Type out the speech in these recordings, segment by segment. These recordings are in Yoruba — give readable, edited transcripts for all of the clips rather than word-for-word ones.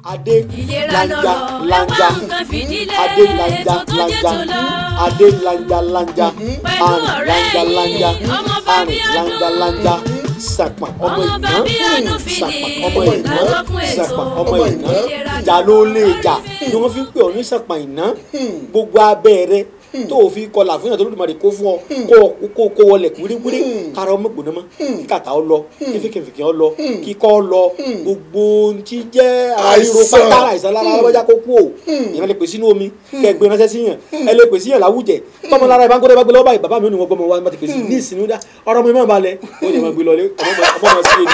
Adé lanja lanja, adé lanja lanja, adé lanja lanja, àrùn lanja lanja, àrùn lanja lanja, sàpà ọmọ ìná, sàpà ọmọ ìná, sàpà ọmọ ìná, ìjà ló lè jà ni wọ́n fi ń pè ọ́ ní sàpà ìná. Gbogbo abẹ́ rẹ tó o fi kọlà fún yàtọ̀ Olódùmarè kó fún ọ, kó wọlé wíríwírí, kára ọmọ gbóná mọ́, kí kàtà ọ lọ, kí fìkìfìkì ọ lọ, kíkọ́ ọ lọ, gbogbo tí jẹ́ àìrò pátá àìsàn lára ọlọ́jà kó kú o. Ìyẹn lè pè sínú omi kẹ́ ẹ gbé ránṣẹ́ sí yàn, ẹ lè pè sí yàn láwùjẹ tọmọ lára ìbá ń kó bá gbé lọ́wọ́ báyìí, bàbá mi ò ní wọ́n gbọ́mọ wa ti pè sí ní ìsinmi dá ọ̀rọ̀ mi máa balẹ̀, ó ní wọ́n gbé lọlé ọmọ ọmọ sí ẹni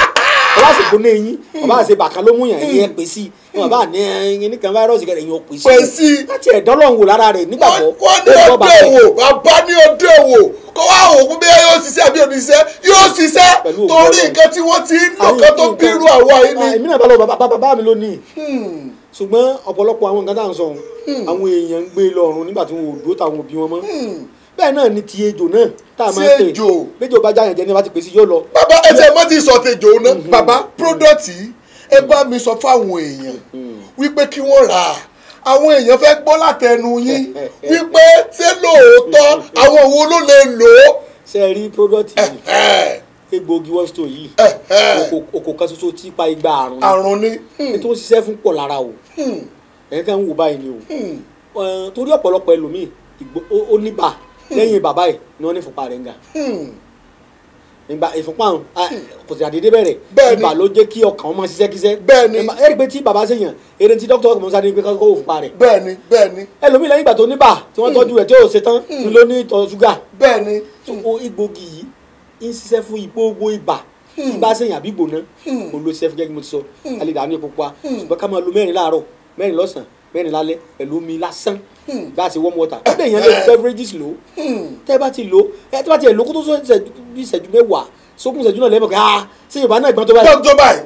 ọba àṣẹ gbóná eyín, ọba àṣẹ bàkà ló mú yàn, ẹ̀yìn ẹ pè sí wọn bá ní ẹyin nìkan fáírọ́ọ̀sì kẹrẹ ẹ̀yìn ò pè sí láti ẹ̀dọ́ lọ́hùn wò lára rẹ̀ nígbàgbọ́. Wọ́n ní ọdẹ wò, bàbá ní ọdẹ wò, kó wá òkú bí yóò ṣiṣẹ́ àbí òní ṣiṣẹ́, yóò ṣiṣẹ́ torí nǹkan tí wọ́n ti ń lò kán tó bírú àwa yìí ni. Èmi náà bá lọ bàbá mi lónìí, ṣùgbọ́n ọ̀pọ̀lọpọ̀ àwọn nǹkan tá à ń sọ àwọn èèyàn ń gbé lọ ọ̀run nígbà tí wọn ò dúró táwọn òbí wọn mọ́. Bẹ́ẹ̀ náà ni ti ejò náà tá a máa ń pè méjì bá jáyàn jẹ ní bá ti pèsè yóò lọ. Bàbá ẹ tẹ mọ́ ti sọ tejò náà, bàbá product yìí ẹ bá mi sọ fáwọn èèyàn wípé kí wọ́n rà á. Àwọn èèyàn fẹ́ gbọ́ látẹnu yín wípé ṣé lóòótọ́ àwọn wo ló lè lò ó. Ṣé ẹ rí product yìí, egbòogi one stone yìí, òkò kan ṣoṣo tí pa igba àrùn àrùn ni ètò òṣìṣẹ́ fún pọ̀ lára o. Ẹ̀yin kan ń wò báyìí ni o, torí ọ̀pọ̀lọpọ̀ ẹlòmíì ó níbà lẹ́yìn bàbá yìí ni wọ́n ní ìfúnpá rẹ̀ ń ga. Ìgbà ìfúnpá kò sì àdédé bẹ̀rẹ̀, ibà ló jẹ́ kí ọkàn ọmọ ṣiṣẹ́ kíṣẹ́. Ẹ rí i pé tí bàbá ṣèyàn eré tí dókítà ọkọ̀ mọ́sá ní pé kó ìfúnpá rẹ̀. Bẹ́ẹ̀ni bẹ́ẹ̀ni. Ẹlòmíì lẹ́yìn ìgbà tó níbà tí wọ́n tọ́jú rẹ̀ tí ó ṣe tán ni ló ní ìtọ̀ ṣúgà. Bẹ́ẹ̀ni. Egbògi yìí ń ṣiṣẹ́ fún gbogbo ibà tí bá ṣèyàn àbí gbóná, òun ló ṣiṣẹ́ fún gẹ́gẹ́ bí mo ti sọ. A lè dà ní epo pupa, ṣùgbọ́n ká máa lo 4 láàárọ̀, 4 lọ́sàn-án, 4 lálẹ́ pẹ̀lú omi lásán, bá a ṣe warm water. Bẹ́ẹ̀ yẹn lè beverages lò ó, tẹ́ bá ti lò ó, ẹ tẹ́ bá ti lò ó kó tó sọ ìṣẹ́jú 10 sókún ìṣẹ́jú náà lẹ́mọ̀ pé ah ṣé Yorùbá náà gbọ́n tó báyìí. Gbọ́n tó báyìí.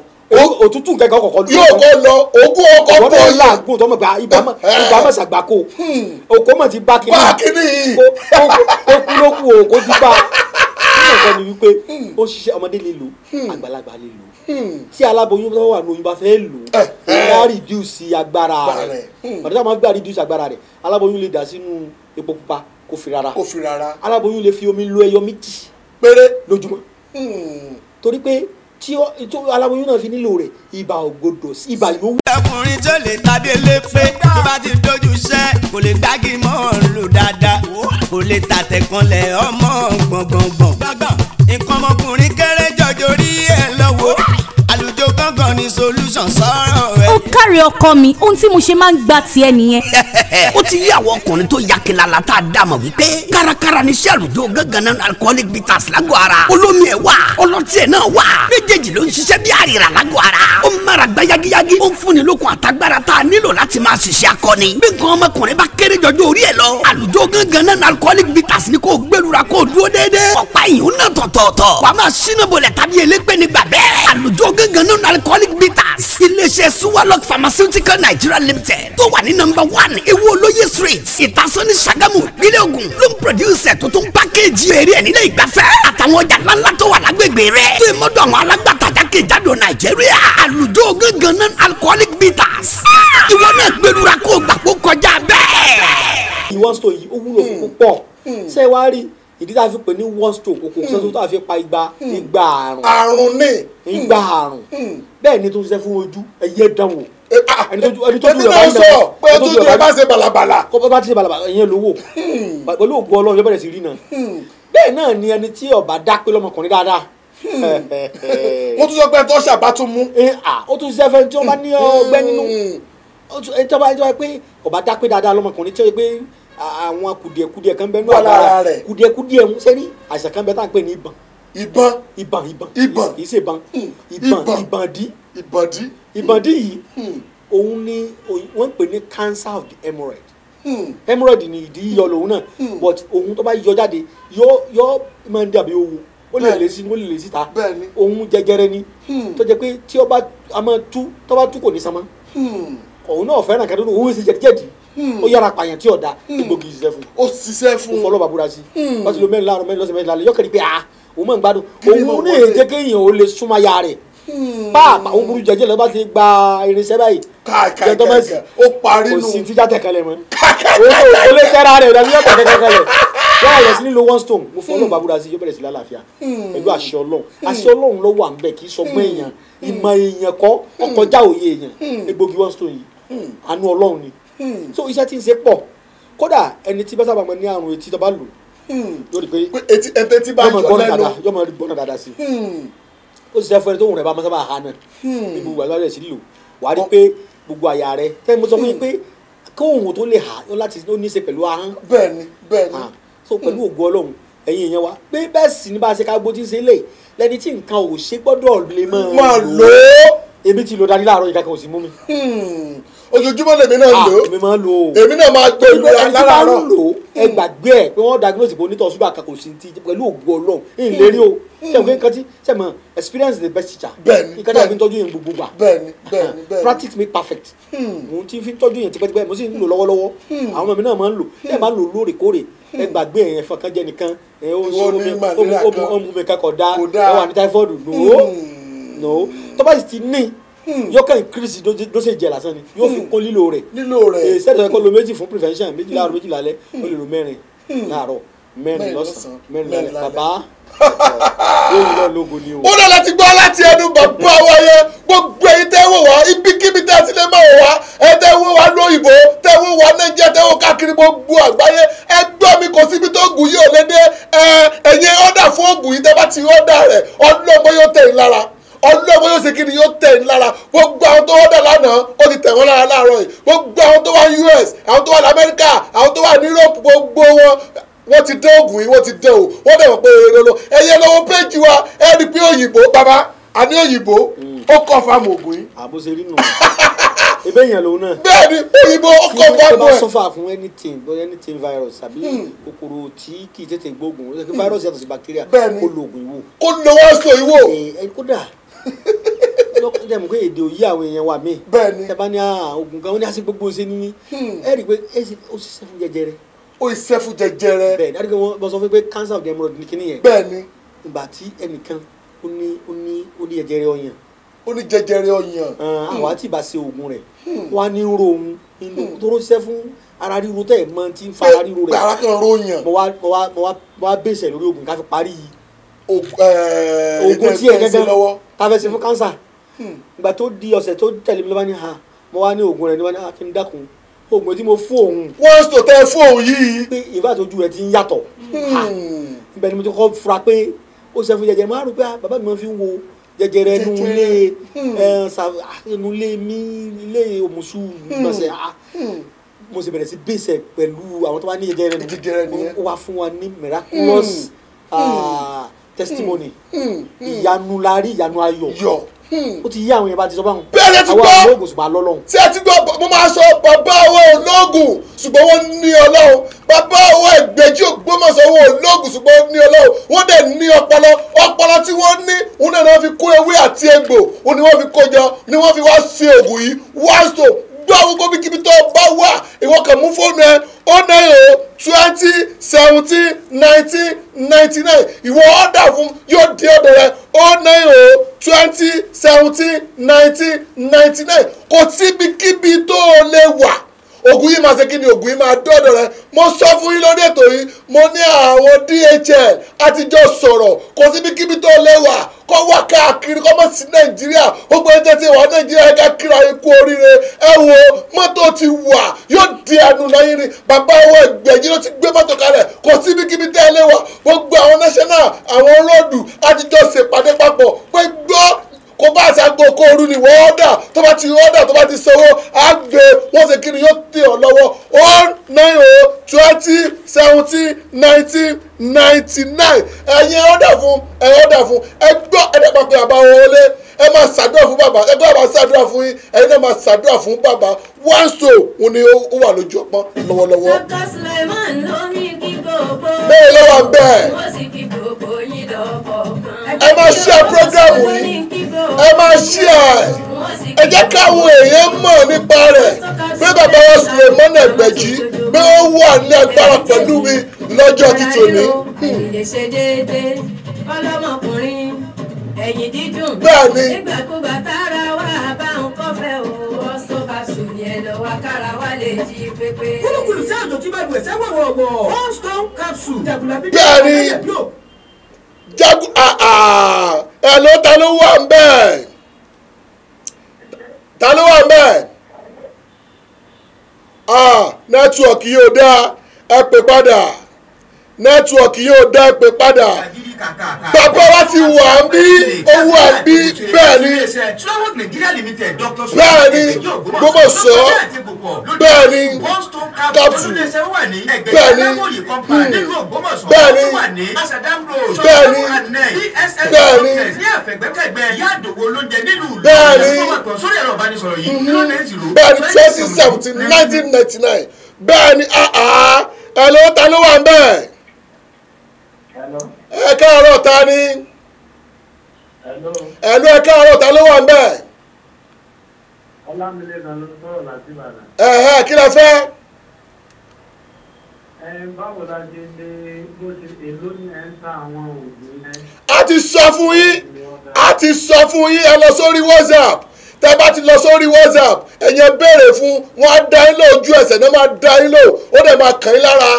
Òtútù kẹ́kọ̀ọ́ kọ̀ọ̀kan yóò kọ́ lọ ogún ọkọ̀ bọ̀ yìí. Làágùn tó mọ̀ pé ibà mọ̀ ṣàgbákò òkó mọ̀ ti bá kíní. Bá kíní yìí. Ó kú ló kú òkó ti bá. Nínú nǹkan ni wípé ó ṣiṣẹ́ ọmọdé lè lò, àgbàlagbà lè lò. Tí aláboyún tó wà ní oyún bá fẹ́ lò, ó á reduce agbára rẹ̀. Ọ̀dọ́ táwọn máa gbà reduce agbára rẹ̀, aláboyún lè dà sínú epo pupa kó fi rárá. Kó fi rárá. Aláboyún lè fi omi lo ẹyọ 2 péré lójúmọ́. Torí pé tí aláboyún náà fi nílò rẹ̀, ibà ò gbọdọ̀ sí ibà yóò. Ọkùnrin tó lè tàdé lé pé tó bá ti dojú iṣẹ́ kò lè gbági mọ́ lò dáadáa, kò lè tàtẹ̀kànlẹ̀ ọmọ gbọ̀ngbọ̀ngbọ̀n. Nǹkan ọmọkùnrin kéré jọjọ rí ẹ lọ́wọ́, àlùjọ gángan ni solution sọ̀rọ̀ ẹ. Ó kárí ọkọ mi, ohun tí mo ṣe máa ń gba tiẹ̀ nìyẹn. Ó ti yí àwọn ọkùnrin tó ya kilala tá a dá mọ̀ wípé kárakára ni iṣẹ́ àlùjọ gángan náà alcoholic bitters lágọ̀ ara. Olómi ẹ̀ wà, ọlọ́tí ẹ̀ náà wà, méjèèjì ló ń ṣiṣẹ́ bí àrìrà lágọ̀ ara. Ó ń mára gbá yagiyagi, ó ń fúnni lókun àtagbára tá a nílò láti máa ṣiṣẹ́ akọni. Bí nǹkan ọmọkùnrin bá kéré jọjọ orí ẹ̀ lọ, àlùjọ gángan náà alcoholic bitters ni kò gbẹlura kó dúró déédéé. Ọ̀pá ìyún náà tọ̀tọ̀ọ̀tọ̀, wàá máa ṣínà bolẹ̀ tàbí elépè nígbà bẹ́ẹ̀. Àlùjọ gángan náà alcoholic bitters, iléeṣẹ́ Suwalok Pharmaceutical Nigeria Limited tó wà ní nọ́mbà 1 Ewu Olóyè Street, Ìtasọ́ ní Ṣàgámù, ìpínlẹ̀ Ògùn ló ń produce ẹ̀ tó tún pákéjì eré ẹ̀ nílé ìgbafẹ́ àtàwọn ọjà ńláńlá tó wà lágbègbè rẹ̀ tó ìmọ̀dọ̀ àwọn alágbàtà jákèjádò Nàìjíríà. Àlùjọ gángan náà alcoholic bitters, ìwọ náà gbẹlura kó gbàgbó kọjá bẹ́ẹ̀. One stone yìí ó wúlò fún púpọ̀. Ṣé wàá rí ìdí tá a fi pè ní one stone kòkò sọ́tún tó a fi pa igba àrùn. Àrùn ni. Igba àrùn. Bẹ́ẹ̀ ni tó ń ṣiṣẹ́ fún ojú ẹyẹ dánwò. Ẹni tó dúró bá ń sọ pé ojú rẹ̀ bá ṣe bàlàbàlà. Kó bá ti ṣe bàlàbàlà ìyẹn lówó. Pẹ̀lú ògùn Ọlọ́run yóò bẹ̀rẹ̀ sí rí náà. Bẹ́ẹ̀ náà ni ẹni tí ó bá dá pé lọ́mọkùnrin dáadáa. Wọ́n tún sọ pé tó ṣàbá tún mú. Ó tún ṣiṣẹ́ fẹ́ni tí wọ́n bá ní ọgbẹ́ nínú. Ẹni tó bá yẹ pé ó bá dá pé dáadáa lọ́mọkùnrin tí ó yẹ pé àwọn kùdìẹ̀kudìẹ̀ kan bẹ nínú àgbára kùdìẹ̀kudìẹ̀ ń sẹ́ni àìsàn kan bẹ tá à ń pè ní ìbọn. Ìbọn. Ìbọn ìbọn. Ìbọn. Kì í ṣe ìbọn. Ìbọn ìbọ̀ndí. Ìbọ̀ndí. Ìbọ̀ndí yìí òun ni wọ́n ń pè ní cancer of the hemorrhoid. Hemorrhoid ni ìdí yíyọ lòun náà, but òun tó bá yọ jáde yọ máa ń dàbí owó, ó lè lè sí ó lè lè síta. Òun jẹjẹrẹ ni tó jẹ pé tí ó bá a máa tú tó bá tú kò ní sanmọ́. Òun náà fẹ́ràn kẹ́tọ́ òun sì jẹ̀díjẹ̀dí ó yára pààyàn tí ọ̀dà egbògi ṣiṣẹ́ fún. Ó ṣiṣẹ́ fún. Ó fọlọ́ bàbúrà sí wọ́n ti lo 4 láàárọ̀ 4 lọ́sẹ̀ 4 lálẹ́ yọkẹ́ni pé ah òun máa ń gbádùn òun ní èjẹ́ kéèyàn ó lè súnmọ́ ya rẹ̀. Pàápàá òun burú jẹjẹ lọ bá ti gba irinṣẹ́ báyìí. Káàkiri ó parí nù. Kò sí tíjà tẹ̀kẹ́lẹ̀ mọ́. O lè tẹ́ra rẹ̀ ìdàbí yóò tẹ̀kẹ́lẹ̀. Yóò yẹ sí nílò one stone. Mo fọ́ Ọlọ́run bàbúrà sí yóò bẹ̀rẹ̀ sí lálàáfíà. Pẹ̀lú àṣẹ Ọlọ́run. Àṣẹ Ọlọ́run ló wà ńbẹ̀ kì í sọ pé èèyàn ìmọ̀ èèyàn kọ́ ọkọjá òye èèyàn. Egbògi one stone yìí. Àánú Ọlọ́run ni. So iṣẹ́ tí ń ṣe pọ̀. Kódà ẹni tí bá sábà mọ ní àrùn etí tó bá lò yóò rí pé etí tí bá yọ lẹ́nu yóò máa gbọ́nà dáadáa sí i. Ó sì sẹ́ fún ẹni tó wùn rẹ̀ bá máa sábà ha náà ní gbogbo àgbà rẹ̀ sí lò wà á rí pé gbogbo àyà rẹ̀ tẹ́ mo sọ fún yín pé kó òun tó lè hà ó láti ó ní í ṣe pẹ̀lú ahọ́n. Bẹ́ẹ̀ni bẹ́ẹ̀ni. So pẹ̀lú ògo Ọlọ́run ẹ̀yin èèyàn wa pé bẹ́ẹ̀ sì ni bá a ṣe ká gbó tí ń ṣe lè lẹ́ni tí nǹkan ò ṣe gbọ́dọ̀ lè máa lò ó. Èmi ti lò dání láàárọ̀ ìka kan ò sì mú mi. Ojoojúmọ́ lèmi náà lò ó. Èmi máa ń lò ó. Èmi náà máa gbé ìlú láràárọ̀. Ẹni tí bá ń lò ó ẹ gbàgbé ẹ pé wọ́n diagnose pé onítọ̀ ṣúgà kan kò sí ti pẹ̀lú ògo Ọlọ́run ìlérí o. Ṣé o nǹkan tí ṣe mọ experience is the best teacher. Bẹ́ẹ̀ni. Nǹkan tí a fi ń tọ́jú yẹn gbogbo gbà. Bẹ́ẹ̀ni bẹ́ẹ̀ni bẹ́ẹ̀ni. Practice make perfect. Mo ti fi ń tọ́jú yẹn tipẹ́tipẹ́ mo sì ń lò lọ́wọ́lọ́wọ́. Àwọn ọmọ mi náà máa ń lò. Ẹ máa ń lò lóòrèkóòrè. Ẹ gbàgbé ẹ̀yẹn fọkàn jẹ nìkan. Ó mú mi kakọ̀ dá. Ẹ wà ní typhoid. No. Tó bá sì ti ní yóò kàn increase dosage lásán ni yóò fi kún lílò rẹ̀. Sẹ́dọ̀ ẹ̀kọ́ lo méjì fún prevention, méjì láàárọ̀ méjì lálẹ́, ó lè lo mẹ́rin láàárọ̀, mẹ́rin lọ́sàn-án, mẹ́rin lálẹ́. Bàbá yóò lọ lógo ni o. Ó lọ láti gbọ́ láti ẹnu bàbá wa yẹn. Gbogbo èyí tẹ́ wò wá ibikíbi tẹ́ ti lè máa wò wá, ẹ tẹ́ wò wá lóyìnbó, tẹ́ wò wá Nàìjíríà, tẹ́ wò káàkiri gbogbo àgbáyé, ẹ gbọ́ mi kò síbi tó gùn yìí ò lé dé. Ẹ̀yin ọ̀dà fún ògùn yìí tẹ́ bá ti ọ̀dà rẹ̀ ọlọ́gbọ́n yóò tẹ̀ yín lára, ọlọ́gbọ́n yóò ṣe kí ni yóò tẹ̀ ń lára. Gbogbo àwọn tó wọ́dà lánàá ó ti tẹ̀ wọ́n lára láàárọ̀ yìí. Gbogbo àwọn tó wà US, àwọn tó wà lamẹ́ríkà, àwọn tó wà ní Europe, gbogbo wọn wọ́n ti dé ògùn yìí, wọ́n ti dé o. Wọ́n dẹ̀ wọ́n pé eré lọ. Ẹ̀yẹ lọ́wọ́ péjì wa ẹ rí i pé òyìnbó bàbá àní òyìnbó ó kọ̀ fáàmù ògùn yìí. Àbó ṣe rí nù. Ebe èèyàn lòun náà. Bẹ́ẹ̀ni òyìnbó ó kọ̀ fáàmù ẹ̀. Tí wọ́n bá sọ́fà fún anything anything virus tàbí kòkòrò tí kì í tètè gbógun, virus yàtọ̀ sí bacteria, kó lo ògùn ìwò. Kó lo wọ́n sọ ìwò. Kódà lọ́kàn mọ̀ pé èdè òyí àwọn èèyàn wà míì. Bẹ́ẹ̀ni. Tẹ́ bá ní oògùn kan ó ní àṣẹ gbogbo ṣe ní. Ẹ rí i pé ó ṣiṣẹ́ fún jẹjẹrẹ. Ó ṣiṣẹ́ fún jẹjẹrẹ. Bẹ́ẹ̀ni, àdìgbò wọn sọ fún pé cancer of the hemorrhoid ní kíní yẹn. Bẹ́ẹ̀ni. Ìgbà tí ẹnìkan ó ní jẹjẹrẹ ọyàn. Ó ní jẹjẹrẹ ọyàn. Àwọn àti ìbá ṣe oògùn rẹ̀ wọ́n á ní ro òun tó ló ṣiṣẹ́ fún ara ríro tẹ̀ mọ́ tí ń fa ara ríro rẹ̀. Ara kan ro yàn. Mo wá bèsè lórí oògùn ká fi parí oògùn tí ẹ gẹ́gẹ́ ta fẹ́ ṣe fún cancer. Ìgbà tó di ọ̀sẹ̀ tó tẹ̀lé mi ló bá ní ha mo wá ní oògùn rẹ̀ ní wá ní ha kí n dákun oògùn tí mo fún òun. Wọ́n sọ tẹ fún òun yìí. Pé ìgbà tó ojú rẹ̀ ti ń yàtọ̀. Ibẹ̀ ni mo ti kọ́ fura pé ó ṣe fún jẹjẹrẹ. Mo á rò pé bàbá mi máa fi ń wo jẹjẹrẹ ẹnu ilé mi ilé òmùsù gbọ̀nsẹ̀. Mo sì bẹ̀rẹ̀ sí bèsẹ̀ pẹ̀lú àwọn tó bá ní jẹjẹrẹ nù. Ó wá fún wa ní miraculous testimony. Ìyanu la rí, ìyanu ayọ̀. Ó ti yí àwọn èèyàn bá ti sọ báwọn. Bẹ́ẹ̀ ti gbọ́ àwọn olóògùn ṣùgbọ́n alọ́lọ́hún. Tí ẹ ti gbọ́ mo máa sọ bàbá àwọn olóògùn ṣùgbọ́n wọ́n ní Ọlọ́run. Bàbá àwọn Ẹgbẹ̀jì Ògbómọ̀ṣọ́ wọn olóògùn ṣùgbọ́n wọ́n ní Ọlọ́run. Wọ́n dẹ̀ ní ọpọlọ. Ọpọlọ tí wọ́n ní òun náà fi kó ewé àti egbò òun ni wọ́n fi kó jọ ni wọ́n fi wá sí ògùn yìí. Wá sọ gbọ́ àwọn gómìnkìbí tó bá wà ìwọ kàn mú fóònù ẹ 090 20 17 19 99 ìwọ ọ̀dà fún yóò di ọ̀dọ̀ rẹ 090 20 17 19 99 kò síbikíbi tó o lè wà. Ògùn yìí máa ṣe kí ni ògùn yìí máa dọ́dọ̀ rẹ. Mo sọ fún yín lórí ètò yìí mo ní àwọn DHL àtijọ́ sọ̀rọ̀ kò síbikíbi tó lè wà kó wà káàkiri kó mọ̀ sí Nàìjíríà. Ó gbọ́ ẹjẹ́ tí wà Nàìjíríà ẹ̀ka kíra ikú oríire. Ẹ wo mọ́tò ti wà yóò di ẹnu lẹ́yìn ni bàbá owó Ẹgbẹ̀jì ló ti gbé mọ́tò kalẹ̀ kò síbikíbi tẹ́ ẹ lè wà. Gbogbo àwọn national àwọn rọ́ọ̀dù àtijọ́ ṣèpàdé papọ̀ pé gbọ́ kó bá àṣàgbò kó orú ni wọ́n ọ̀dà tó bá ti ọ̀dà tó bá ti sanwó á gbé wọ́n ṣe kí ni yóò tẹ̀ ọ́ lọ́wọ́ 090 20 17 19 99 ẹ̀yin ọ̀dà fún ẹ̀yin ọ̀dà fún ẹ gbọ́ ẹ̀dá pàpẹ́ àbá wọlé ẹ máa ṣàdúrà fún bàbá ẹ gbọ́ àbá ṣàdúrà fún yín ẹ̀yin náà máa ṣàdúrà fún bàbá. One soul òun ni ó wà lójú ọpọ́n lọ́wọ́lọ́wọ́. Dr. Suleiman ló ní kí gbogbo. Bẹ́ẹ̀ ló wà bẹ́ẹ̀. Wọ́n sì kí gbogbo yín lọ́kọ̀ọ̀kan. Ẹ máa share program yìí, ẹ máa share ẹ jẹ́ káwọn èèyàn mọ̀ nípa rẹ̀ pé bàbá wa Suleiman Ẹgbẹ̀jì pé ó wà ní agbára pẹ̀lú mi lọ́jọ́ títòní. Àìlè ṣe déédéé ọlọ́mọkùnrin Ẹ̀yìn dídùn. Bẹ́ẹ̀ni. Nígbàkúgbà tára wa bá ń kọ́fẹ́ o, ọ̀sán bá sùn yẹn lọ wá kára wa lè jí pépé. Kúlùkùlù sí àjò tí bá lu ẹ̀sẹ̀ wọ̀wọ̀wọ̀. One stone capsule. Jagunlabi. Bẹ́ẹ̀ni. Jagun ẹ ló ta ló wà ń bẹ́ẹ̀? Ta ló wà ń bẹ́ẹ̀? Nẹ́tíwọ̀kì yóò dá, ẹ pè padà. Nẹ́tíwọ̀kì yóò dá, ẹ pè padà. Bàbá wa ti wà ń bí, owó à ń bí, bẹ́ẹ̀ ni. Bẹ́ẹ̀ ni, Ògbómọ̀ṣọ́, bẹ́ẹ̀ ni, capsule, bẹ́ẹ̀ ni, bẹ́ẹ̀ ni, bẹ́ẹ̀ ni, bẹ́ẹ̀ ni, bẹ́ẹ̀ ni, bẹ́ẹ̀ ni 2017 1999, bẹ́ẹ̀ ni, ẹ̀ ló ta ló wà ń bẹ́ẹ̀. Ẹ káàárọ̀ ta ni? Ẹ̀lú ẹ káàárọ̀ ta ló wà ń bẹ̀? Ọlámilékan ló sọ̀rọ̀ láti Ìbàdàn. Ẹ̀hẹ́, kí lẹ fẹ́? Báwo la ṣe lè bó ṣe èló ni ẹ ń ta àwọn oògùn yẹn? A ti sọ fún yín, a ti sọ fún yín, ẹ lọ sórí WhatsApp. Tẹ́ bá ti lọ sórí WhatsApp, ẹ̀yin béèrè fún wọn, á dá yín lò ojú ẹsẹ̀ náà, máa dá yín lò, ó dẹ̀ máa kàn yín lára.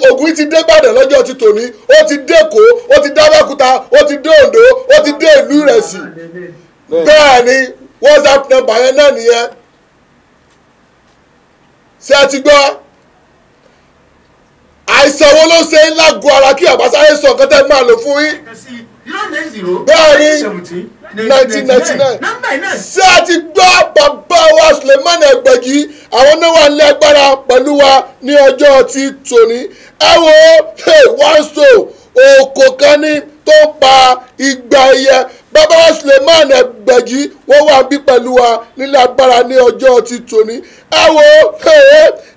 Ògùn ti dé Ìbàdàn lọ́jọ́ ti tòní, ó ti dé Èkó, ó ti dé Abẹ́òkúta, ó ti dé Oǹdó, ó ti dé ìlú Ìrẹsì. Bẹ́ẹ̀ ni WhatsApp number yẹn náà nìyẹn. Ṣé ẹ ti gbọ́? Àìsàn wo ló ṣe ń lágọ̀ọ́ ara kí àbáṣáyé sọ nǹkan tẹ́ máa lò fún yín? Bẹ́ẹ̀ ni 1999. Ṣé a ti gbọ́ bàbá wa Suleiman Ẹgbẹ̀jì? Àwọn náà wà ní agbára pẹ̀lú wa ní ọjọ́ ti tòní. Ẹ wo one stone òkò kan ní tó ń pa igba ẹyẹ. Bàbá wa Suleiman Ẹgbẹ̀jì wọ́n wà bí pẹ̀lú wa nílé agbára ní ọjọ́ ti tòní. Ẹ wo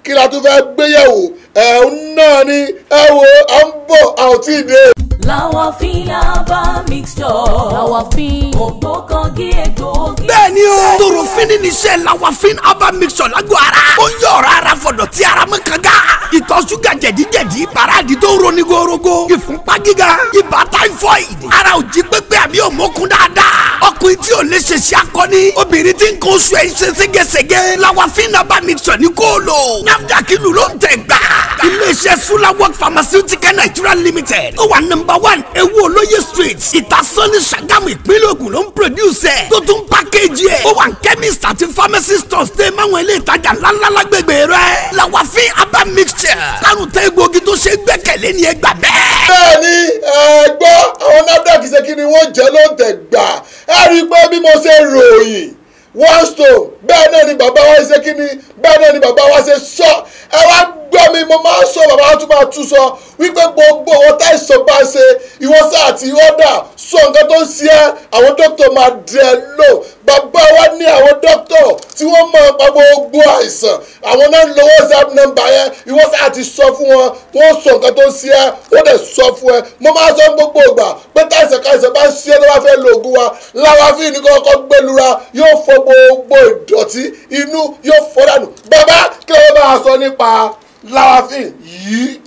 kí la tún fẹ́ gbéyẹ̀wò ẹ̀ náà ni ẹ wo à ń bọ̀ a ò tí ì dé. Lawafin herbal mixture. Lawafin ògbókangí egbòogi. Bẹ́ẹ̀ni o, torofin ní iṣẹ́ Lawafin herbal mixture lágọ̀ ara. Ó ń yọ ọ̀rọ̀ ara fọ̀dọ̀ tí ara mọ́ kanga. Ìtọ̀ ṣúgà jẹ̀díjẹ̀dí, paráàdì tó ń roni gorogo. Ìfúnpá gíga, ibà typhoid. Ara ò jí pépé àbí òmókun dáadáa. Ọkùnrin tí ò lè ṣe ṣe akọni. Obìnrin tí ń kó oṣù ẹ̀ ń ṣe ségesège. Lawafin herbal mixture ní kó lò. NAFDAC ìlú ló ń tẹ̀ gbà. Ilé-iṣẹ́ Sulawok Pharmaceutical Nigeria Limited. Ó wà nọ́mbà 1 Ewu Olóyè Street, Ìtasọ́ní, Ṣàgámù, ìpínlẹ̀ Ògùn ló ń produce ẹ̀. Tó tún package ẹ̀. Ó wà ní chemist àti pharmacy stores tẹ́ máwọn ilé ìtajà ńláńlá lágbègbè rẹ̀. Lawafin herbal mixture. Kárùn tẹ́ egbòogi tó ṣe gbẹ́kẹ̀lé ni ẹ gbà bẹ́ẹ̀. Bẹ́ẹ̀ni ẹ gbọ́, àwọn NAFDAC ṣe kí ni wọ́n jẹ́ ló ń tẹ̀ gbà. Ẹ rí i pé bí mo ṣe ròyìn one stone, bẹ́ẹ̀ náà ni bàbá wa ṣe kí ni, bẹ́ẹ̀ náà ni bàbá wa ṣe sọ. Ẹ wá gbọ́ mi, mo máa ń sọ, bàbá wa tún máa tún sọ wípé gbogbo àwọn táìsàn bá ṣe ìwọ́sà àti ọ̀dà sọ nǹkan tó ń ṣe ẹ́, àwọn dókítà máa dẹ̀ lò. Bàbá wa ní àwọn dókítà tí wọ́n mọ̀ nípa gbogbo àìsàn, àwọn náà ń lo WhatsApp number yẹn. Ìwọ́sà àti sọ fún wọn, wọ́n sọ nǹkan tó ń ṣe ẹ́, ó dẹ̀ sọ fún ẹ. Mo máa sọ gbogbo ìgbà pé táìsàn káìsàn bá ń ṣe é tó bá fẹ́ lo ògùn wa, Lawafin ní kọ́kọ́ gbẹlura, yóò fọ gbogbo ìdọ̀tí inú, yóò fọ́ dànù. Bàbá, kí ló máa sọ nípa Lawafin yìí?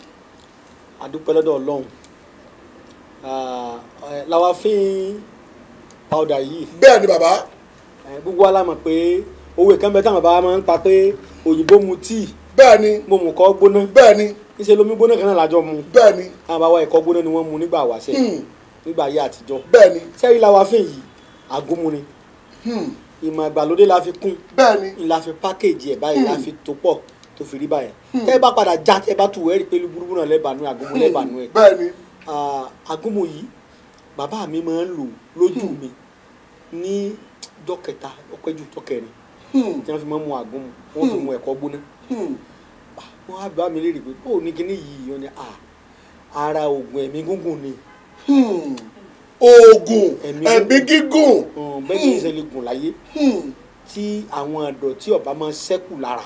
A dúpẹ́ lọ́dọ̀ Ọlọ́run. Lawafin powder yìí. Bẹ́ẹ̀ ni bàbá. Gbogbo wa la mọ̀ pé owó ìkànnì táwọn bàbá máa ń pa pé òyìnbó mu tíì. Bẹ́ẹ̀ ni. Mo mú kọ́ gbóná. Bẹ́ẹ̀ ni. Níṣẹ́ lomi gbóná kan náà lájọ mu. Bẹ́ẹ̀ ni. Àwọn bàbá wa ẹ̀kọ́ gbóná ni wọ́n mu nígbà wáṣẹ̀. Nígbà ayé àtijọ́. Bẹ́ẹ̀ ni. Sẹ́yìn Lawafin yìí àgúnmu ni. Ìmọ̀ ìgbàlódé la fi kún. Bẹ́ẹ̀ ni. La fi pákéjì ẹ̀ báyìí, la fi tó pọ̀ tó fi rí báyìí. Tẹ́ bá padà já, tẹ́ bá tù ẹ́ rí pé burúkú náà lẹ́bàánú àgúnmu lẹ́bàánú ẹ̀. Bẹ́ẹ̀ ni. Àgúnmu yìí bàbá mi máa ń lò lójú mi ní jọ́ kẹta ọpẹ́jù jọ́ kẹrin tí wọ́n fi máa ń mu àgúnmu, wọ́n fi mu ẹ̀kọ́ gbóná. Wọ́n á bá mi léèrè pé bó ní kíní yìí, wọ́n ní ara oògùn ẹ̀mí gígùn ni. Oògùn ẹ̀mí gígùn. Bẹ́ẹ̀ ni ìṣẹ̀lẹ̀ gùn láyé tí àwọn ìdọ̀tí ọ̀bá máa ń ṣẹ́kù lára.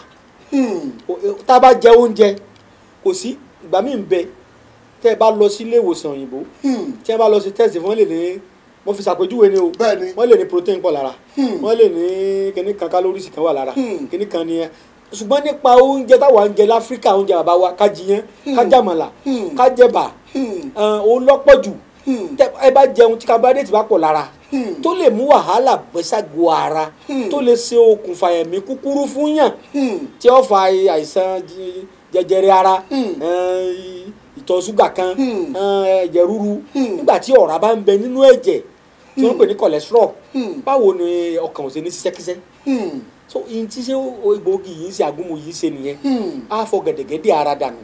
Tá a bá jẹ oúnjẹ kò sí ìgbà míì ń bẹ tẹ́ ẹ bá lọ sí ilé ìwòsàn òyìnbó, tí ẹ bá lọ sí test, wọ́n lè ní mo fi ṣàpèjúwe ni o, wọ́n lè ní protein pọ̀ lára, wọ́n lè ní kíní kan calories kan wà lára, kíní kan ni ẹ. Ṣùgbọ́n nípa oúnjẹ táwa ń jẹ láfíríkà, oúnjẹ bàbá wa, ká jiyán, ká jàmàlà, ká jẹ̀bà, òun lọ́pọ̀ jù. Ẹ bá jẹun tí carbohydrate bá pọ̀ lára tó lè mú wàhálà bẹ́sàgò ara, tó lè ṣe okùnfà ẹ̀mí kúkúrú fún yàn, tí ó fa àìsàn jẹjẹrẹ ara, ìtọ̀ ṣúgà kan, ẹ̀jẹ̀ ríru. Nígbà tí ọ̀rá bá ń bẹ nínú ẹ̀jẹ̀ tí wọ́n ń pè ní cholesterol, báwo ni ọkàn ò ṣe ní ṣiṣẹ́kíṣẹ́? So ihun tí ṣe egbòogi yìí ń ṣe, àgúnmu yìí ṣe nìyẹn. Á fọ gẹ̀dẹ̀gẹ̀dẹ̀ ara dànù,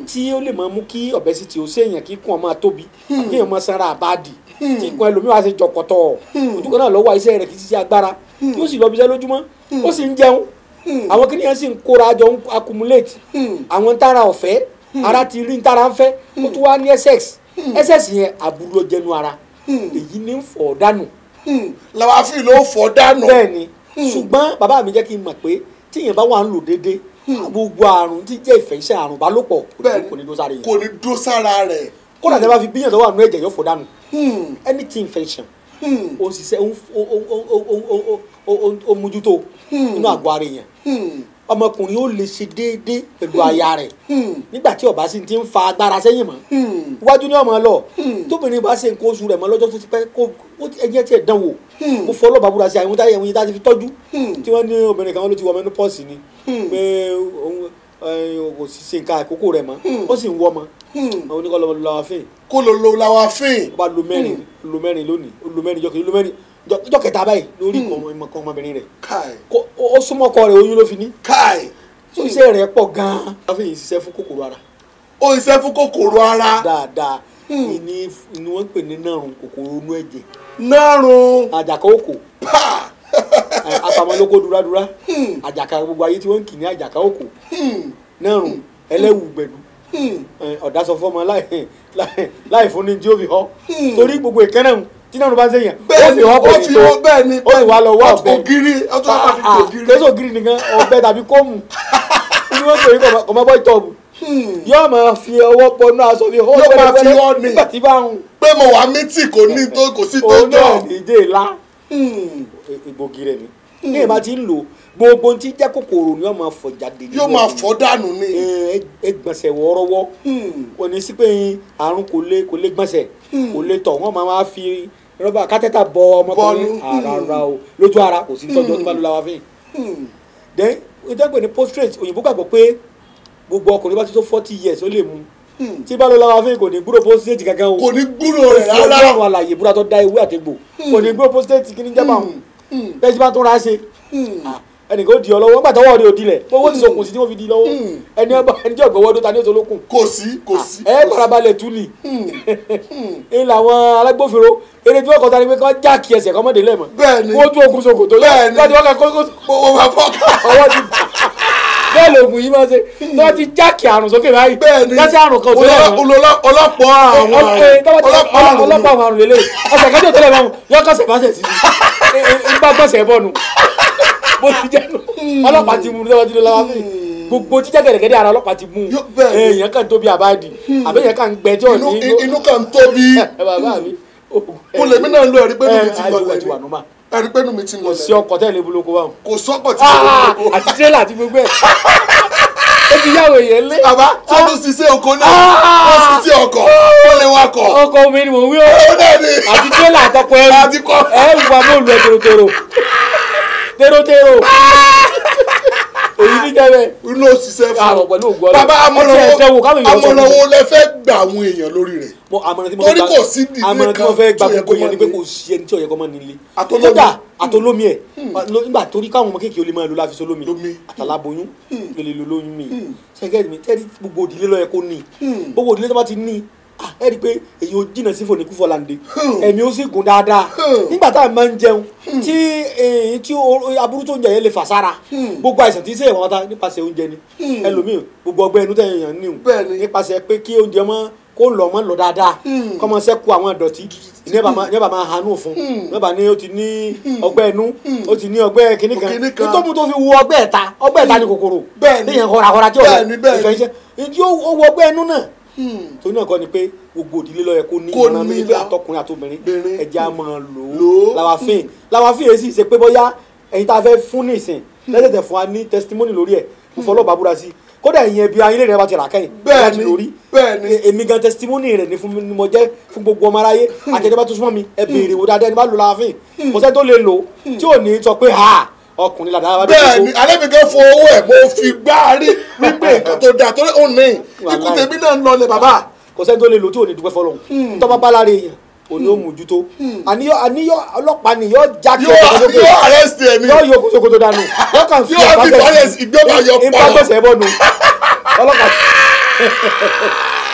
tí ó lè máa mú kí obesity ó ṣèyàn, kí ikùn máa tóbi, kí èèyàn máa sanra àbáàdì, tí ikùn ẹlòmíì wá ṣe jọ̀kọ̀tọ̀ ojú kan náà lọ́wọ́. Iṣẹ́ rẹ̀ kì í ṣiṣẹ́ agbára, yóò sì lọ bí iṣẹ́ lójúmọ́, ó sì ń jẹun, àwọn kìnìyàn sì ń kóra jọ, ń accumulate àwọn tára ọ̀fẹ́. Ara ti rí tára ń fẹ́, ó tún wá ní excess. Excess yẹn, àbúrò ló jẹnu ara, èyí ní ń fọ̀ dànù. Làwáfíì ló fọ̀ dànù. Bẹ́ẹ̀ ni. Ṣùgbọ́n bàbá mi jẹ́ kí n mọ̀ pé tíyẹn bá wà ń lò déédéé, gbogbo àrùn tí jẹ́ ìfẹ́ àrùn ìbálòpọ̀ kò ní dó sára yẹn. Kò ní dó sára rẹ̀. Kódà tẹ́ bá fi bíyàn tó wà nínú ẹ̀jẹ̀, yóò fọ̀ dànù. Anything infection, ó ń ṣiṣẹ́, ó mójútó nínú àgọ́ ara èèyàn. Ọmọkùnrin ó lè ṣe déédéé pẹ̀lú aya rẹ̀ nígbà tí ó bá sì ti ń fa agbára sẹ́yìn mọ́, iwájú ní ọmọ lọ. Tóbìnrin bá ṣe nǹkan oṣù rẹ̀ mọ́ lọ́jọ́ tó ti pẹ́, kó ẹjẹ́ tiẹ̀ dán wò. Mo fọ́ ọlọ́ba búra sí àwọn táyà ẹ̀wọ̀n yìí tá a ti fi tọ́jú tí wọ́n ní obìnrin kan ló ti wọ menopause ni, pé òun kò sì ṣe nǹkan àkókò rẹ̀ mọ́, ó sì ń wọ́ ọmọ, àwọn oníkọ́ lọ́mọ lọ́wọ́. Kó ló lo làwáfíì. Ó bá lo mẹ́rin, lo mẹ́rin lónìí, ó lo mẹ́rin jọ́kẹ́, lo mẹ́rin jọ́ kẹta báyìí lórí ìkan ọmọbìnrin rẹ̀, ó súnmọ́ ọkọ rẹ̀, oyún ló fi ní. So iṣẹ́ rẹ̀ pọ̀ gan-an. Wọ́n fi ṣiṣẹ́ fún kòkòrò ara. Ó ṣiṣẹ́ fún kòkòrò ara. Dáadáa. Ìní ni wọ́n ń pè ní nárùn, kòkòrò inú ẹ̀jẹ̀. Nárùn. Àjàkà òkò. Apamọ́lókó dúrádúrá. Àjàkà gbogbo ayé tí wọ́n ń kì ní àjàkà òkò. Nárùn ẹlẹ́wù gbẹ̀dú. Ọ̀dà sọ fọ́mọ láì fún ní tí ó fi họ. Torí gbogbo ìkẹ́nà tí náà ló bá ń sèyàn, ó fi họ, kò ní tó, ó sì wá lọ wá ọ̀bẹ. Ògiri, ó tún wá fi ògiri. Kèsì ògiri nìkan, ọ̀bẹ tàbí kóòmù ní wọ́n pè é, kọ̀mọ́ bọ́ ìtọ́ọ̀bù, yóò máa fi ọwọ́ pọnú aṣọ fi hó Yóò máa fi họ́ ni. Nígbà tí bá ń Pé mo wà mítì, kò ní tó, kò sí tó òun jọ. Náà ní ìdè ńlá egbògi rẹ̀ ni. Ní ìbá ti ń lò, gbogbo tí jẹ́ kòkòrò ni wọ́n máa fọ̀ jáde nínú Yóò máa ẹ̀jẹ̀. Fọ́ dànù ni. Ẹ gbọ̀nsẹ̀ wọ́ọ́rọ́wọ́, kò ní sí pé àrùn kò lè gbọ̀nsẹ̀, kò lè tọ̀, wọ́n máa fi rọ́bà kátẹ́tà bọ ọmọkùnrin rárá o, lójú ara kò sí tọ́jú ọdún bá ló la wá fún. Then ìjọba ní prostate, òyìnbó gbàgbọ́ pé gbogbo ọkùnrin bá ti tó 40 years ó lè mu. Tí bá ló la wá fún, kò ní gbúrò prostate kankan o. Kò ní gbúrò rẹ̀ rárá. Ọlọ́run alàyè búra tó dá ewé àtegbò, kò ní gbúrò prostate. Kí ni jẹ́ báwọn bẹ́ẹ̀ tí bá tún ra ṣe, ẹnìkan ó di ọ lọ́wọ́ nígbà tọwọ́ rẹ̀ ò dilẹ̀, owó ti sokùn sí tí wọ́n fi di lọ́wọ́. Ẹni ọba ẹni tí ọ̀gbọ̀wọ́ dó ta ní oṣù olókùn. Kò sí, kò sí. Ẹ farabalẹ̀ tú ni ń làwọn alágbófinró eré tí wọ́n kọta ni pé kọ́ jáàkì ẹsẹ̀ kọ́ mọ́dé lẹ́mọ̀. Bẹ́ẹ̀ni. Kó tún okùn sokò tó yẹ láti wọ́n kà kó Owó máa fọ́ ká. Ọwọ́ ti bẹ́ẹ̀ lògùn yìí máa ṣe tí wọ́n ti jáàkì àrùn sókè báyìí. Bẹ́ẹ̀ni. Láti àrùn kan tó lẹ̀ mọ́. Ọlọ́pàá àwọn àrùn. Ọlọ́pàá àrùn. Ọlọ́pàá àwọn àrùn lélẹ̀, ọ̀sẹ̀ kájọ tó lẹ̀ mọ́ yọ kọ́sẹ̀ bá ṣẹ̀ sí i bá gbọ̀sẹ̀ bọ̀nù bó ti jẹ́ nù. Ọlọ́pàá ti mú un lọ́wọ́ tí ló lọ́wọ́ fún gbogbo jíjẹ́ gẹ̀dẹ̀gẹ̀dẹ̀ ara, ọlọ́pàá ti mú un. Èèyàn kan tóbi àbáàdì àbẹ́yẹn kan gbẹ tí ò ní. Inú kan tóbi. Bàbá mi. Mo lèmi náà ń lo ẹ̀rí pé inú mi ti lọlẹ̀ ti wà nọ́mà. Ẹ̀rí pé inú mi ti lọlẹ̀. Kò sí ọkọ̀ tẹ́lẹ̀ boloko wa. Kò sọ́kọ̀ tí mo boloko. Àti tírélà àti gbogbo ẹ̀, ó ti yáwó èèyàn lé. Bàbá tó tún ṣiṣẹ́ oko náà, ó ṣiṣẹ́ ọkọ̀, ó lè wakọ̀. Ọkọ̀ omi ni mò ń wí o. Ó náà ni. Àti tírélà àtọkọ ẹrù. Àti kọ́. Ẹrù wa mọ́ lu ẹ tòrótòró tèrotèrò, èyí ní jẹ́ bẹ́ẹ̀. Inú òṣìṣẹ́ fún àrùn pẹ̀lú ògùn Ọlọ́run. Bàbá, amọ̀nàwó lẹ fẹ́ gba àwọn èèyàn lórí rẹ̀? Torí kò sí ìdílé àmọ̀ràn tí kan mo fẹ́ gba tí ó yẹ gbogbo kó yẹn ni máa pé ní. Kò sí ẹni tí ó yẹ kó máa nílé. Àtolómi. Kódà àtolómi ẹ̀, nígbà torí káwọn ọmọ kéèké ó lè máa lo láfi sólómi, àtàláboyún ló lè lo lóyún mi ṣẹ́gẹ́ mi tẹ́rí. Gbogbo òdìlé ló yẹ kó ní. Gbogbo òdìlé tó bá ti ní, ẹ rí i pé èyí ò jìnnà sí fòníkúfọ̀láǹde, ẹ̀mí ó sì gùn dáadáa. Nígbà tá a máa ń jẹun tí èyí tí aburú tó ń jẹ yẹn lè fà sára, gbogbo àìsàn tí ń ṣèyàn pátá nípasẹ̀ oúnjẹ ni. Ẹlòmíì, gbogbo ọgbẹ́ inú tẹ̀yìn yàn níhùn nípasẹ̀ pé kí oúnjẹ mọ́ kó lọ mọ́ lọ dáadáa, kọ́ mọ́ sẹ́kù àwọn ìdọ̀tí ní ẹ bá máa hanú fún ní bá ní ó ti ní ọgbẹ́ inú, ó ti ní ọgbẹ́ kínní kan nítorí tó fi wo ọgbẹ́ ẹ̀ta. Ọgbẹ́ ẹ̀ta ni kòkòrò téèyàn họrahọra tí ọ̀rẹ́ ìfẹ́ iṣẹ́ ìdí ó wọ ọgbẹ́ inú náà. Torí náà kọ́ ni pé gbogbo òdílé ló yẹ kó ní. Ìmọ̀ràn mi ni pé àtọkùnrin àtobìnrin, ẹja máa lò ó. Làwàfín, làwàfín yìí sì ṣe pé bóyá ẹ̀yin tá a fẹ́ fún nísìn lẹ́sẹ̀tẹ̀ fún wa ní testimony lórí ẹ̀. Mo fọlọ́ bàbúrà sí Kódà ìyẹn bí ayé rẹ̀ bá ti rà kẹ́yìn láti lórí. Èmi gan testimony rẹ̀ ni fún mi mo jẹ́ fún gbogbo ọmọ aráyé. Àtẹ̀jẹ́ bá tún súnmọ́ mi, ẹ béèrè wò dáadáa ẹni bá lò láàfin. Kò sẹ́ni tó lè lò tí ò ní sọ pé ha ọkùnrin làdára bá dé. Bẹ́ẹ̀ni, alẹ́ mi gan fo owó ẹ̀ mo fi gbá rí wípé nǹkan tó dáa torí òun ní ikú tèmi náà ń lọlẹ̀ bàbá. Kò sẹ́ni tó lè lò tí ò ní dúpẹ́ fọlọ́hún. Tọ́ bá bá lára èèyàn òní ó mójútó. Àníyọ ọlọ́pàá ni yóò já kí yóò arrest ẹ ni yóò yọ kótókótó dànù yóò kàn fi ìbágbèsè bọ́nu ọlọ́pàá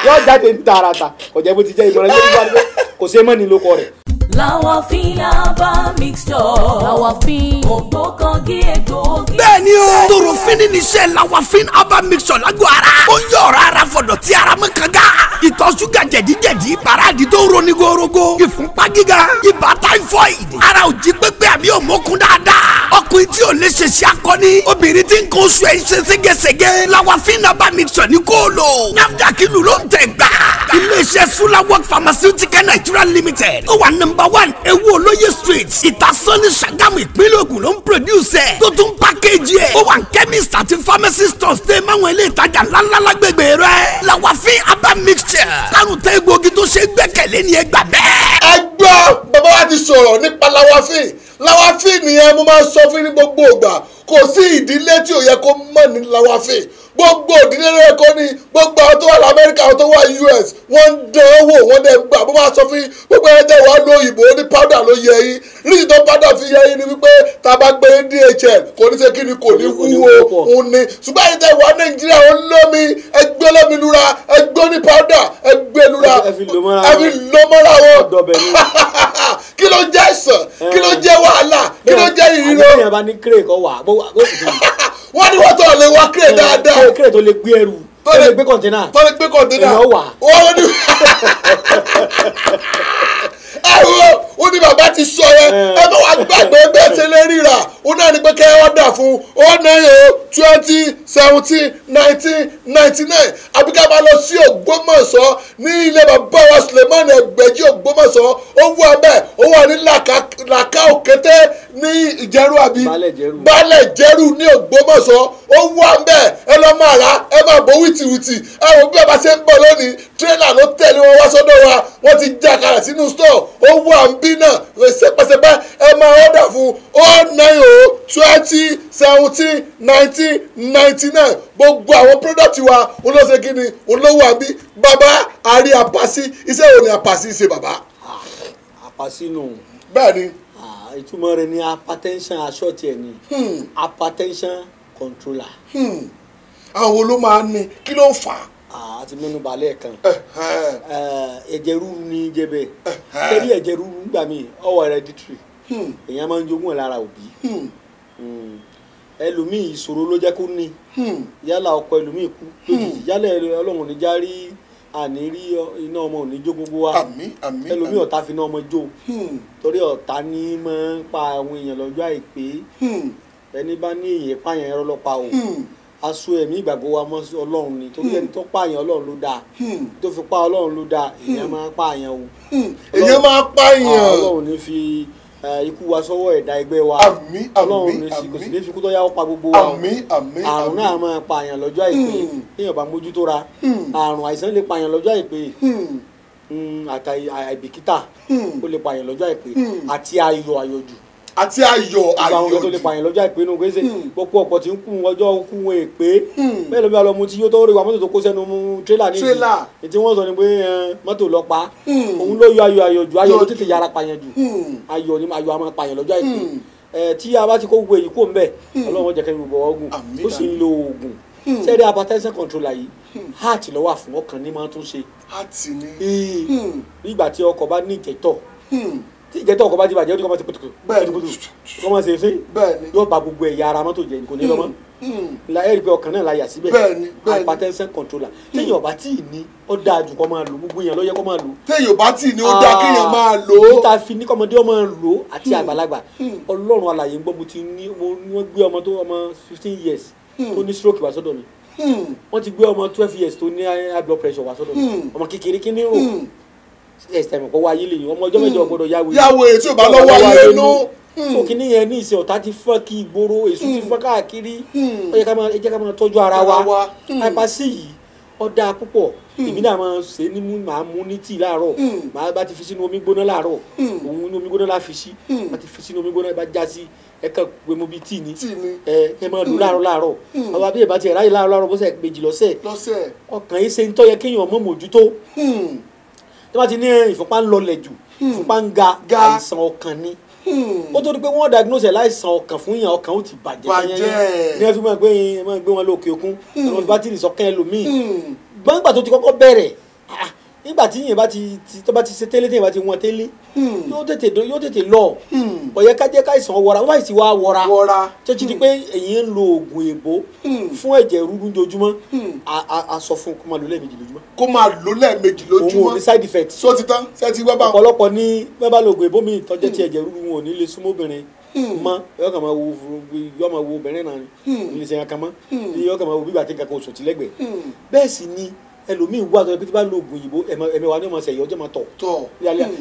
yóò jáde ní tààràtà. Kò jẹ́ bó ti jẹ́ ìmọ̀ràn yóò wá kò ṣe mọ́ ni lóko rẹ̀. Lawafin herbal mixture. Lawafin ògbókangí egbòogi. Bẹ́ẹ̀ni o, torofini ni iṣẹ́ Lawafin herbal mixture lágọ̀ ara. Ó ń yọ ọ̀rọ̀ ara fọ̀dọ̀ tí ara mọ́ kanga. Ìtọ̀ ṣúgà jẹ̀díjẹ̀dí, paráàdì tó ń roni gorogo, ìfúnpá gíga, ibà typhoid. Ara ò jí pépé àbí òmókun dáadáa. Ọkùnrin tí ò lè ṣe ṣe akọni, obìnrin tí ń kó oṣù ẹ̀ ń ṣe ségesège. Lawafin herbal mixture ní kó lò. NAFDAC ìlú ló ń tẹ̀ gbà. Ilé-iṣẹ́ Sulawok Pharmaceutical Nigeria Limited. Ó wà nọ́mbà 1 Ewu Olóyè Street, Ìtasọ́ní, Ṣàgámù, ìpínlẹ̀ Ògùn ló ń produce ẹ̀. Tó tún package ẹ̀. Ó wà ní chemist àti pharmacy stores tẹ́ máwọn ilé ìtajà ńláńlá lágbègbè rẹ̀. Lawafin herbal mixture. Kárùn tẹ́ egbòogi tó ṣe gbẹ́kẹ̀lé ni ẹ gbà bẹ́ẹ̀. Ẹ gbọ́, bàbá wa ti sọ̀rọ̀ nípa Lawafin. Lawafin nìyẹn mo máa ń sọ fún ní gbogbo ìgbà. Kò sí ìdílé tí ò yẹ kó mọ̀ ní Lawafin. Gbogbo ìdílé rẹ kọ́ ni gbogbo àwọn tó wà lamẹ́ríkà, àwọn tó wà US, wọ́n ń dán owó wọ́n dẹ̀ gbà. Bó máa sọ fún yín gbogbo ẹ̀ jẹ́ wàá lo òyìnbó ní powder ló yẹ yín. Ríṣì tó powder fi yẹ yín ni wípé tá a bá gbé DHL kò ní ṣe kí ni kò ní wúwo òun ni. Ṣùgbọ́n ẹ̀yin tẹ́ wà Nàìjíríà ó lómi, ẹgbẹ́ lómi lura, ẹgbẹ́ ní powder, ẹgbẹ́ lura, ẹ fi lò mọ́ra wọn. Kí ló jẹ́ àìsàn? Kí ló jẹ́ wàhálà? Kí ló jẹ́ ìrírò? Wọ́n ní wọ́n tó lè wá kírè dáadáa. Kírè tó lè gbé ẹrù, tó lè gbé kọ̀ǹténà. Tó lè gbé kọ̀ǹténà. Èèyàn wà. Wọ́n ní ẹ̀rọ ó ní bàbá ti sọ yẹn. Ẹ bá wà gbàgbé bẹ́ẹ̀ ṣe lè ríra. Ó náà ní pé kẹ́ ẹ ọ̀dà fún 090 20 17 19 99. Àbí ká máa lọ sí Ògbómọ̀ṣọ́ ní ilé bàbá wa Suleiman Ẹgbẹ̀jì Ògbómọ̀ṣọ́. Ó wà bẹ́ẹ̀, ó wà ní Làkà Òkété ní Ìjẹ̀rú àbí Balẹ̀ Jẹ́rú ní Ògbómọ̀ṣọ́. Ó wà bẹ́ẹ̀, ẹ lọ máa rà, ẹ máa bọ̀ wìtìwìtì. Ẹ wò bí ọba ṣe ń bọ̀ lónìí, tírélà ló tẹ̀lé wọn wá sọ́dọ̀ wa, wọ́n ti já kalẹ̀ sínú stọ̀. Ó wà ń bí náà ṣẹpẹṣẹpẹ. Ẹ máa ọ̀dà fún 090 20 17 19 99. Gbogbo àwọn product wa olóṣè kí ni olówó àbí bàbá àrí àpàsí. Iṣẹ́ wo ni àpàsí ṣe bàbá? Àpàsí nù. Bẹ́ẹ̀ni. Ìtumọ̀ rẹ̀ ni hypertension aṣọ́ọ̀tì ẹ̀ ni hypertension controller. Àwọn wo ló máa ń ní kí ló ń fà á? Àti mẹ́nu balẹ̀ kan. Ẹ̀jẹ̀ rúru ní jẹ́bẹ̀. Tẹ́lẹ̀ ẹ̀jẹ̀ rúru ń gbà mí ọwọ́ hereditary. Èèyàn máa ń jogún ẹ̀ lára òbí. Ẹlòmíì ìṣòro ló jẹ́ kó ní. Yálà ọkọ ẹlòmíì kú lójijì. Yálà Ọlọ́run ní já rí àní rí iná ọmọ òní jó gbogbo wa. Ẹlòmíì ọ̀tá fi iná ọmọ jó. Torí ọ̀tá ní máa ń pa àwọn èèyàn lọ́jọ́ àìpé. Ẹni bá ní èèyàn pààyàn ẹ̀rọ lọ́pa o. Aṣọ ẹ̀mí ìgbàgbọ́ wa mọ́ Ọlọ́run ni. Torí ẹni tó pààyàn Ọlọ́run ló dáa. Tó fi pa Ọlọ́run ló dáa. Èèyàn máa pààyàn o. Èèyàn máa pààyàn. Ọlọ́run ní fi ikú wa sọ́wọ́ ẹ̀dá ẹgbẹ́ wa. Ọlọ́run ní kò sì ní fi kú tó yá ó pa gbogbo wa. Àrùn náà máa pààyàn lọ́jọ́ àìpé. Téèyàn bá mójútó ra. Àrùn àìsàn lè pààyàn lọ́jọ́ àìpé. Àti àìbìkítà ó lè pààyàn lọ́jọ́ àìpé. Àti ayọ̀ àyọ̀jù. Àti ayọ̀ ayọ̀ àwọn tó lè pààyàn lọ́jọ́ àìpé nù gbèsè. Gbogbo ọ̀pọ̀ tí ń kú ọjọ́ kú wọn èpè. Bẹ́ẹ̀ ló bí alọ́mu tí yóò tó rí wa mọ́tò tó kó sẹ́nu mú tírélà ní ìdí. Ètí wọ́n sọ ni pé mọ́tò lọ pa. Òun ló yọ ayọ̀ ayọ̀ jù. Ayọ̀ ló tètè yára pààyàn jù. Ayọ̀ ni ayọ̀ a máa pààyàn lọ́jọ́ àìpé. Tí a bá ti kó gbogbo èyí kó ń bẹ̀, Ọlọ́run jẹ́ kẹ́mi gbogbo ọgùn. Ó sì ń lo oògùn. Sẹ́ẹ̀dẹ̀ hypertension controller yìí, heart ló wà fún ọkàn ní máa tún ṣe. Heart ni. Nígbà tí ọkọ̀ bá ní ìjẹ́tọ̀, tí ìjẹ́tọ̀ ọkọ̀ bá ti bàjẹ́, ó ní kọ́ máa ti pùtùkù kọ́ máa ṣe fín, yóò ba gbogbo ẹ̀yà ara mọ́tò jẹ́, kò ní lọ mọ́. Ẹ rí i pé ọkàn náà la yà síbẹ̀. Hypertension controller téèyàn bá tí ì ní ó dáa jù kó máa lò. Gbogbo èèyàn ló yẹ kó máa lò. Téèyàn bá tí ì ní ó dáa kéèyàn máa lò ó. Níta fi ní kọ́mọdé ọmọ lò àti àgbàlagbà. Ọlọ́run alààyè ń gbọ́, mo ti ní wọ́n gbé ọmọ tó ọmọ 15 years tó ní stroke wá sọ́dọ̀ mi. Wọ́n ti gbé ọmọ 12 years tó ní high blood pressure wá sọ́dọ̀ mi. Ọmọ kékeré kí ní rò ẹsẹ̀ mọ̀ kó wáyé lè yìn ọmọ ọjọ́ mẹ́jọ gbọ́dọ̀ yáwó yáwó èyí tí ò bá lọ́wọ́ ayé inú. So kíní yẹn ní ìsìn ọ̀tá ti fọ́n kí ìgboro, èso ti fọ́n káàkiri. Ó yẹ ká máa, ẹ jẹ́ ká máa tọ́jú ara wa. Hyper-C yìí ó dáa púpọ̀. Èmi náà máa ṣe ní mú, màá mú ní tíì láàárọ̀. Màá bá ti fi sínú omi gbóná láàárọ̀. Òun ní omi gbóná la fi sí. Bá ti fi sínú omi gbóná, bá já sí, ẹ kàn gbé mu bíi tíì ni. Ẹ kẹ́ máa lò láàárọ̀ láàárọ̀. Bàbá bí ìbá ti ráyè láàárọ̀ láàárọ̀ bó ṣe méjì lọ́sẹ̀. Ọkàn yìí ṣe ń tọ́ yẹ kéèyàn mọ̀ mójútó. Tí wọ́n ti ní ìfúnpá ń lọlẹ̀ jù, ìfúnpá ń ga, àìsàn ọkàn ni. Ó tó di pé wọ́n diagnose ẹ̀ láìsàn ọkàn fún yàn, ọkàn ó ti bàjẹ́. Ní ẹ fi máa gbé wọn lókè òkun, ẹ̀rọ bátìrì sọ́kàn ẹlòmíì. Gbọ́ngbà tó ti kọ́kọ́ bẹ̀rẹ̀, nígbà tí yẹn bá ti tó bá ti ṣe tẹ́lẹ̀, tí yẹn bá ti wọ́n tẹ́lẹ̀, yóò tètè lọ. Ó yẹ ká jẹ́ káìsàn wọra, wọ́n bá sì wá wọra. Tó ti di pé èyí ń lo oògùn èbó fún ẹ̀jẹ̀ rúru lójoojúmọ́, a sọ fún kó máa lò lẹ́ẹ̀mejì lójúmọ́. Kó máa lò lẹ́ẹ̀mejì lójúmọ́. Òun ò ní side effect. So ti tán, ṣé ti wá bá wọn. Ọ̀pọ̀lọpọ̀ ní bẹ́ẹ̀ bá lo oògùn èbó mi tọ́jẹ́ ti ẹ̀jẹ̀ rúru wọn ò ní lè súnmọ́ obìnrin mọ́. Yóò kàn máa wo, yóò máa wo obìnrin náà ni, kò ní lè ṣe nǹkan mọ́. Yóò kàn máa wo bí ìgbà tí nǹkan kan ò sùn tí lẹ́gbẹ̀ẹ́. Bẹ́ẹ̀ sì ni ẹlòmíì wà tó yẹ pé tí bá lo oògùn òyìnbó, ẹ̀mẹ̀wá ni ọmọ ṣẹ̀yọ́ ọjọ́ máa tọ̀.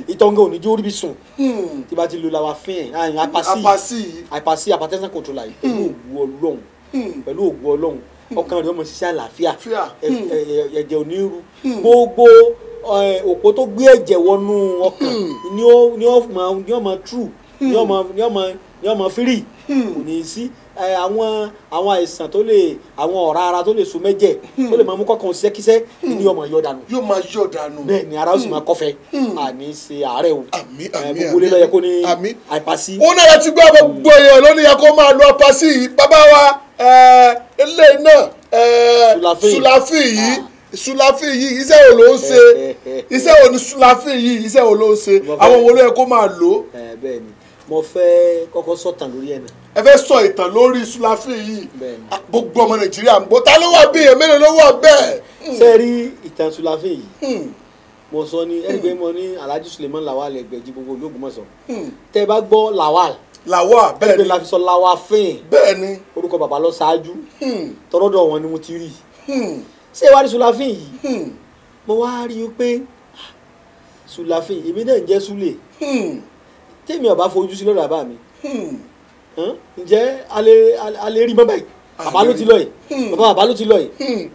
Ìtọ̀ ń gé òní jó rí bí sùn. Tí bá ti lo làwàfín ẹ̀, Hyper-C hypertension controller yìí pẹ̀lú ògùn Ọlọ́run, pẹ̀lú ògùn Ọlọ́run, ọkàn rẹ̀ ọmọ ṣiṣẹ́ àlàáfíà, ẹ̀jẹ̀ ò ní ru. Gbogbo òpó tó gbé ẹ̀jẹ̀ wọnú ọkàn ni ó máa true, ni ó máa free, kò ní sí àwọn àìsàn tó lè, àwọn ọ̀rá ara tó lè so mẹ́jẹ̀ tó lè máa mú kọ́kàn ṣiṣẹ́kíṣẹ́ ní ọmọ yọ dànù. Yóò máa yọ dànù. Bẹ́ẹ̀ ni ara ó sì máa kọ́fẹ́. Àní ṣe àárẹ̀ o. Àmín, àmín, gbogbo ilé ló yẹ kó ní Hyper-C. Ó náà ti gbọ́ gbogbo èèyàn lónìí yẹ kó máa lo Hyper-C yìí. Bàbá wa eléyìí náà Sùlàfín yìí iṣẹ́ wo ló ń ṣe? Iṣẹ́ wo ni Sùlàfín yìí, iṣẹ́ wo ló ń ṣe? Àwọn wo ló yẹ kó máa lò? Bẹ́ẹ̀ ni, mo fẹ́ kọ́kọ́ sọ̀tàn lórí ẹ̀ náà. Ẹ fẹ́ sọ ìtàn lórí Sùlàfín yìí. Gbogbo ọmọ Nàìjíríà ń gbọ́, ta ló wà bí èèyàn mélòó ló wà bẹ́ẹ̀. Ṣé rí ìtàn Sùlàfín yìí? Mo sọ ní ẹni pé mo ní Alhaji Suleiman Lawal Ẹgbẹ̀jì gbogbo Ológbòmọ̀ṣọ́. Tẹ́ ẹ bá gbọ́ Lawal. Lawal bẹ́ẹ̀ ni. Ẹgbẹ́ la fi sọ Lawafin. Bẹ́ẹ̀ ni. Orúkọ bàbá lọ ṣáájú. Tọrọdọ̀ wọn ni mo ti rí. Ṣé wàá rí Sùlàfín yìí? Mo wá rí i pé Sùlàfín èmi náà ń jẹ́ Súlè. Tèmi ọba fojú sí lọ́dọ̀ bàbá mi, ǹjẹ́ a lè rí mọ́ báyìí? Bàbá ló ti lọ yìí, bàbá ló ti lọ yìí.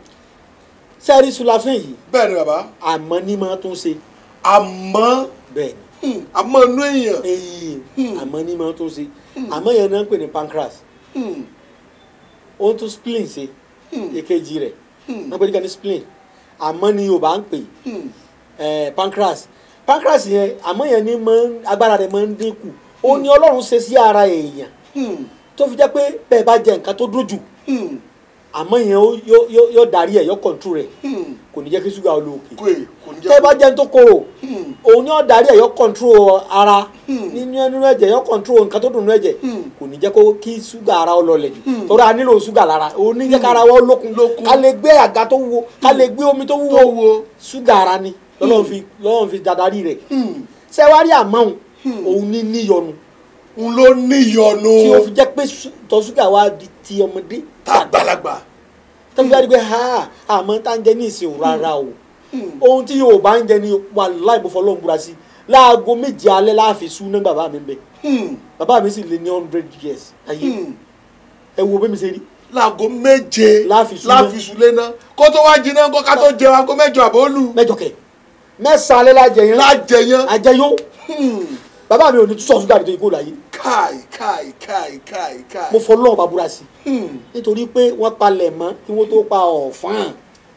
Ṣé rí Sùlàfín yìí? Bẹ́ẹ̀ ni bàbá. Àmọ́ ní máa tún ṣe. Àmọ́. Bẹ́ẹ̀ ni. Àmọ́ inú èèyàn. Àmọ́ ní máa tún ṣe. Àmọ́ yẹn náà ń pè ní pancreas. Ó ń tún spleen ṣe. Èkejì rẹ̀. Wọ́n pè ní spleen. Àmọ́ ni Yorùbá ń pè pancreas. Pancreas yẹn, àmọ́ yẹn ní agbára rẹ̀ máa ń dínkù. Ó ní Ọlọ́run ṣe sí ara èèyàn tó fi jẹ́ pé bẹ́ẹ̀ bá jẹ nǹkan tó dùn jù, àmọ́ yẹn yóò darí ẹ̀, yóò kọ̀ǹtù rẹ̀, kò ní jẹ́ kí ṣúgà ó lọ òkè. Tẹ́ bá jẹun tó korò, òun ni yóò darí ẹ̀, yóò kọ̀ǹtù ara nínú ẹ̀jẹ̀, yóò kọ̀ǹtù nǹkan tó dùn nínú ẹ̀jẹ̀, kò ní jẹ́ kí ṣúgà ara ó lọlẹ̀ jù. Torí a nílò ṣúgà lára, òun ní jẹ́ kára wa ó lókun, ká lè gbé àga tó wúwo, ká lè gbé omi tó wúwo. Ṣúgà ara ni Ọlọ́run fi darí rẹ̀. Ṣé wá rí àmọ́ òun ní níyọnu. Òun ló níyọnu. Tí o fi jẹ́ pé ìtọ̀ ṣúgà wa di ti ọmọdé tàgbàlagbà. Tó fi wá di pé àmọ́ tá ń jẹ ní ìsìn rárá o. Ohun tí Yorùbá ń jẹ ní wàláhì mo fọlọ́run búra sí. Láago 7 alẹ́ láàfin sú ná bàbá mi ń bẹ. Bàbá mi sì lé ní 100 years ayé. Ẹ wo bí mi ṣe rí. Láago 7 láàfin sú lé ná. Kó tó wá jiná kó ká tó jẹun aago 8 àbólú. 8 kẹ̀. 9 alẹ́ lájẹ yẹn. Lájẹ yẹn. Àjẹyó. Bàbá mi ò ní túnṣọ ṣúgà nítorí kó láyé. Káì káì káì káì káì. Mo fọlọ́run bá búra sí. Nítorí pé wọ́n palẹ̀ mọ́ kí wọ́n tó pa ọ̀fọ́n.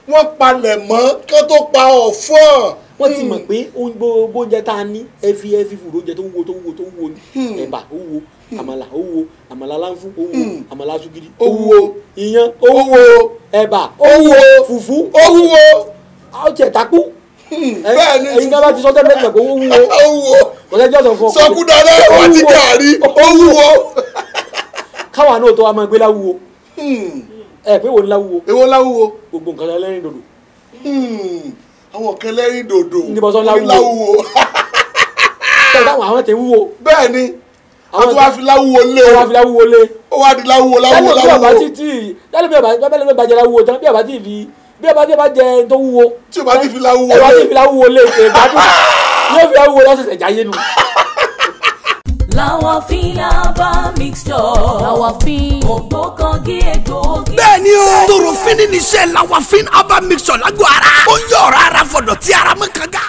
Wọ́n palẹ̀ mọ́ kí wọ́n tó pa ọ̀fọ́n. Wọ́n ti mọ̀ pé gbogbo oúnjẹ tá a ní ẹfi fùrù oúnjẹ tó wúwo tó wúwo tó wúwo ni. Ẹ̀bà ó wúwo, àmàlà ó wúwo, àmàlà láǹfù ó wúwo, àmàlà sugidi ó wúwo, iyán ó wúwo, ẹ̀bà ó wúwo, fùfú ó wúwo. A ó tiẹ̀ takú. Bẹ́ẹ̀ ni ẹ̀yin náà bá ti sọ tẹ́lẹ̀ pé ó wúwo. Ó wúwo. Sọkúdàrẹ́ wà ti gàrí ó wúwo. Káwa náà tó wa máa gbé láwúwo. Ẹ pé wo ni láwúwo? Èwo láwúwo? Gbogbo nǹkan ẹlẹ́rìn dòdò. Àwọn kan ẹlẹ́rìn dòdò. Níbo sọ láwúwo? Tẹ̀lé táwọn àwọn tẹ̀ wúwo. Bẹ́ẹ̀ ni àwọn tó wá fi láwúwo lé. Wọ́n wá fi láwúwo lé. Ó wá di láwúwo láwúwo láwúwo. Tẹ́lẹ̀ bí ọba bá jẹ láwúwo tán, bí ọba ti fi bí ọba tí bá jẹ tó wúwo. Tí o bá ti fi láwúwo lé. Tí o bá ti fi láwúwo lé ìgbádùn. Yóò fi láwúwo lọ́sẹ̀sẹ̀ jáyé nu. Lawafin herbal mixture. Lawafin ògbókangí egbòogi. Bẹ́ẹ̀ni o, torofini ni iṣẹ́ Lawafin herbal mixture lágọ̀ọ́ ara. Ó ń yọ ọ̀rá ara fọ̀dọ̀ tí ara mọ́ kanga.